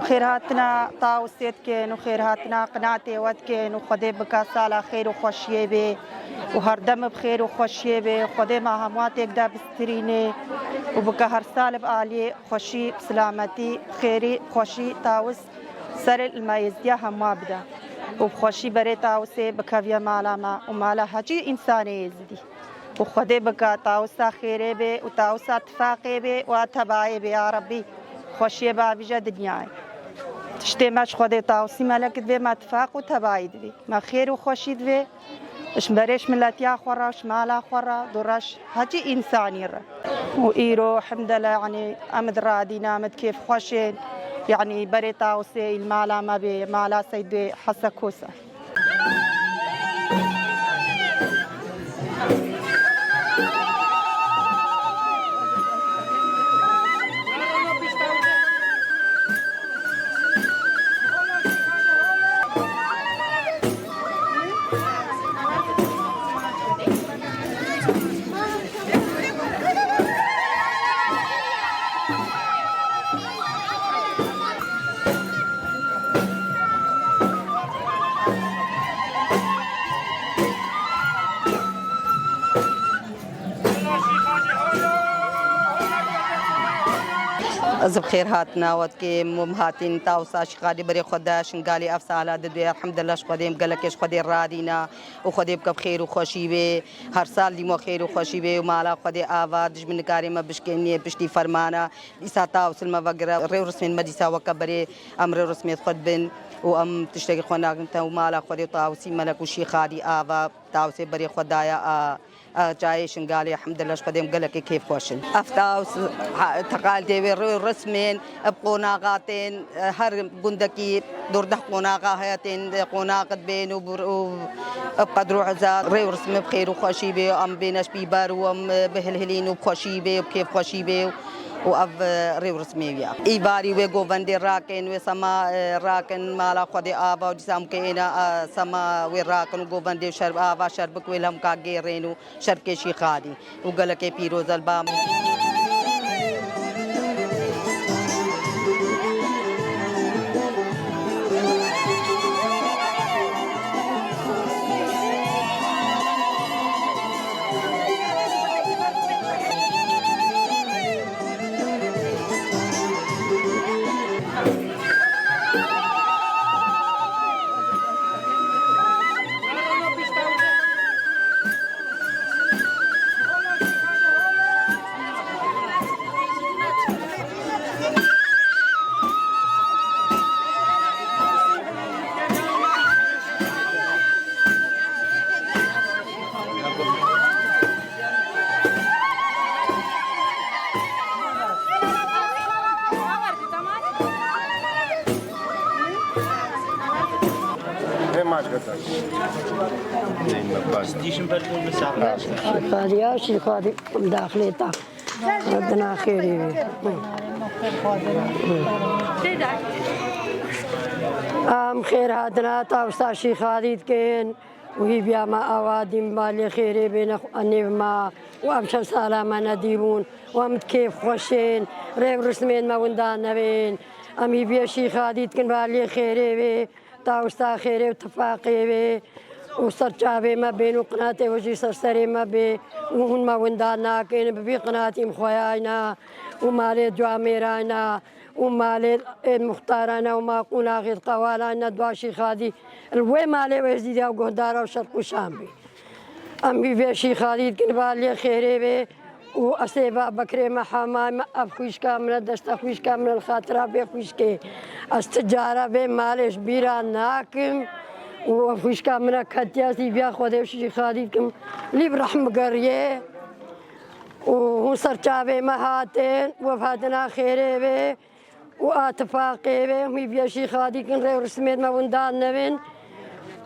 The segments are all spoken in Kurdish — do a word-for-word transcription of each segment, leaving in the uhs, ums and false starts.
Xêrhatina Tawusê dikin û xêrhatina qinatê we dikin û Xwedê bike sala xêr û xweşiyê bê û herdem bi xêr û xweşiyê bê. Xwedê ma hemûa têk de bistirînê û bike her sal bi aliyê xweşî, bi silametî, xêrî, xweşî, Tawus serê li me êzdiya hemûa bide û bi xweşî berê Tawusê bikeviye mala me û mala hecî însanê êzidî. û Xwedê bike tawisa xêrê bê û tawisa tifaqê bê û a tebayê bê ya Rebbî. Xweşiyê bavîje dinyayê. Tiştê me ji Xwedê tawsî melek divê me tifaq û tebayî divê. Me xêr û xweşî divê. Ji berê ji miletiya xwe re, ji mala xwe re, dû re ji hecî însanî re. Û îro hemdele, yanî em di radîna, em di kêf xweşên, yanî berê tawsê îl mala me bê, mala Seydê Hese Kosa. Ez bi xêr hatina we dikêm, hûn hatîn Tawsa Şîxadî berê xwe de Şingalê ev sala didwê. Elhamdulillah ji Xwedê em gelekê ji Xwedê radîna û Xwedê bike bi xêr û xweşî bê. Her sal dîmo xêr û xweşî bê û mala Xwedê ava, dijmin nikarê me bişkêniyê piştî fermana. Dîsa Tawsil me vegire, rê û rismên me dîsa weke berê em rê û rismê xwe dibin û em tiştekî xwe nakin te û mala Xwedê Tawsî Melek û Şîxadî ava Tawsê berê xwe daya a, a çayê Şingalê, elhamdulillah ji Xwedê em gelekê kêf xweş in. Ev Taws, ha, teqaltê wê rê û rismên, bi qonaxa tên, her gundekî dordeh qonaxa heye, tên qonax dibên û bir-, û bi qedr û heza rê û rismê bi xêr û xweşî bê, em bêne ji bîber û em bihilhilîn û bi xweşî bê û bi kêf xweşî bê û ev, e, rê û rismê wî ye. Îvarî wê govendê rakin, wê sema, e, rakin mala Xwedê ava û dîsa em ke êne, e, sema wê rakin û govendê şer ava şerbik wê li hemka gêrên û şerbikê Şîxadî. û gelekê pîroz e li ba min. Hê maç kete. Şîxadiya, şîxadî daxilê ta. Dina xêrî wê. Em xêr hatina Tawsa Şîxadî dikin. Û hîviya me awa dîm balê xêrê bêne xwe nêv me û ev çend sala me nedîbûn û em di kêf xweşên rê û rismên me winda nevên. Em hîviyê Şîxadî dikin balê xêrê wê, tawsa xêrê û tifaqê wê û ser çavê me bên û qinatê we jî ser serê me bê û hûn me winda nakin. Bi vî qinatî em xweyayna û malê camêrayna û malê ên muxtarane û ma qonaxê qewalayne dua Şîxadî li wê malê wê zîdiya û guhdara û şerq û şam bî. Em hîvê Şîxadî dikin, balê xêrê bê û ez ê va Bekrê me, Hema me, ev xwîşka min e, desta xwîşka min e, li xatira vê xwîşkê ez ti cara vê malê ji bîra nakim û ev xwîşka min e ketiya, ez hîviya Xwedê û Şîxadî dikim, lî bi rehm bigeriyê. û hûn ser çavê me hatin û ev hatina xêrê bê û a tifaqê bê. Hîviyê Şîxadî kin, rê û rismêt me winda nevin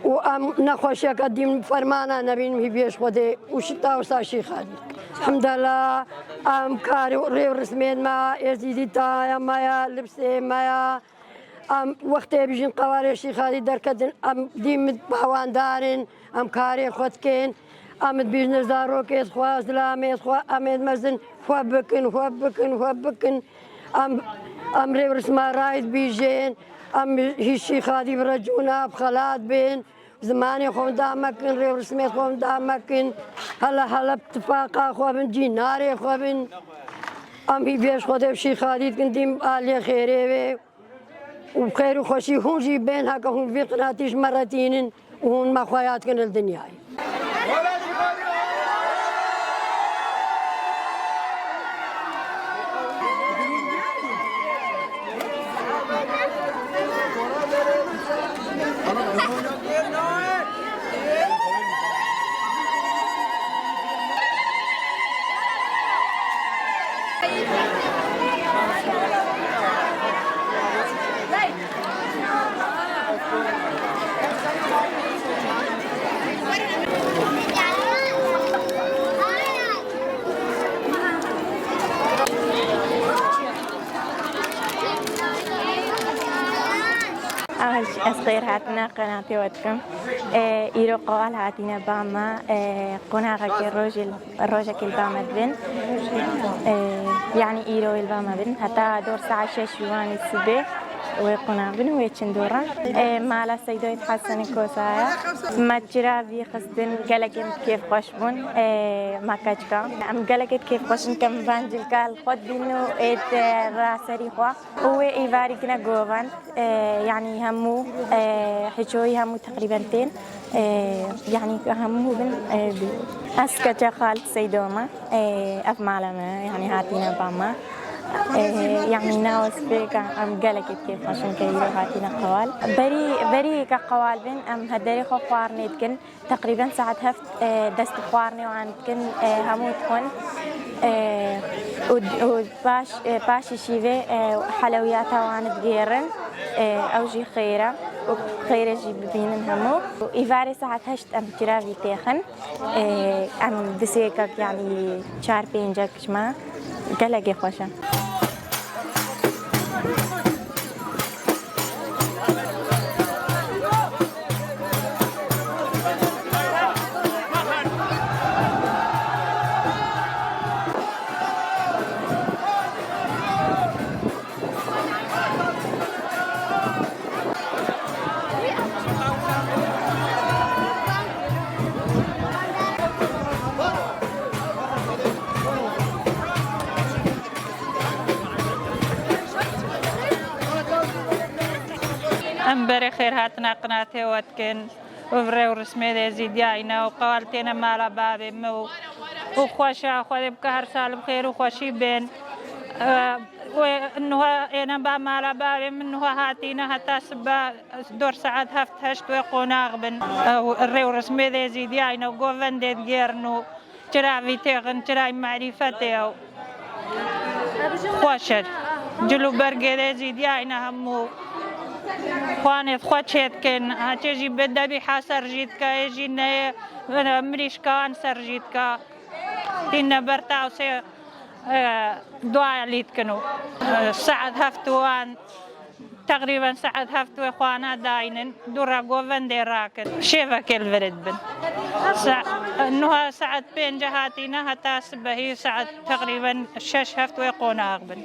û em nexweşiyeke dîm fermana nebîn hîviyê ji Xwedê û şita wisa Şîxadî. Hemdela em karê û rê û rismêt me, êzîdî taya me ya, libsê me ya, Em wextê bijîn qewarê Şîxadî derketin, em dîm bawandarin, em karê xwe dikin, em dibîjne zarokê xwe, zilamê xwe, em ê mezin xwe bikin, xwe bikin, xwe bikin. Em Em rêwrisma rayî dibîjên, em hîşî xadî bi recûna bi xelat bên, zimanê xwe da mekin, rêwrismê xwe da mekin, hele hele bi tifaqa xwe bin, cî narê xwe bin. Em hîvê ji Xwedê bi şîxadî dikin, dîm aliyê xêrê wê û bi xêr û xweşî hûn jî bên, heke hûn vî qinatî ji me re tînin û hûn me xweya dikin li dinyayê. Ew, ez xêr hatina qenatê we dikim. E, îro qewal hatine ba me, e, qonaxekê rojê, rojekê li ba me dibin. E, yanî îro wê li ba me bin. Heta dor saet şeş û wanî sibê wê qonax bin û wê çin dora. E, mala Seydoyê Hesenê Kosaya. Me çira vî xistin, gelekê min kêfxweş bûn. E, me keçika. Em gelekê kêfxweş in ke min van cilka li xwe dibîn û ê te ra serî xwe. Û wê îvarî kine govend, e, yanî hemû, e, hiçoyî hemû teqrîben tên, e, yanî hemû bin, e, bi-, ez keça Xalid Seydo me, e, ev mala me, yanî hatîne ba me. E, yanî nawa spêka em gelekê kêfxweş in ke îro hatîne qewal. Berî, berî ke qewal bin, em hederê xwe xwarinê dikin. Teqrîben saet heft, e, dest bi xwarinê wan dikin, e, hemû dixwin. E, û, û paş, e, paşî şîvê, e, helewiyata wan digêrin. E, ew jî xêr e. Û xêrê jî bibînin hemû. Û îvarê saet heşt em çira vî têxin. E, em disêkek, yanî çar pêncek ji me gelekê xweş e. Em berê xêrhatina qinatê we dikin û bi rê û rismê de zîdiyayne û qewal têne mala bavê min û, û xweş e, Xwedê bike her sal bi xêr û xweşî bên. E, wê niha êne ba mala bavê min niha hatîne heta sibe dor saet heft heşt wê qonax bin. E, rê û rismê de zîdiyayne û govendê digêrin û Çira vî têxin, çira marîfetê ew. Xweş e. Cil û bergê de zîdiyayne hemû. Xwanê xwe çêdikin. Haçê jî bi debîha ser jî dike, ê jî neyê, e, mirîşka wan ser jî dike. Tîne ber tawsê, e, dua lî dikin û, e, saet heft û wan Teqrîben saet heft wê xwana daynin, dû re govendê rakin. Şêvekê li vir dibin. Sa-, niha saet pênc hatîne heta sibehî saet teqrîben şeş heft wê qonax bin.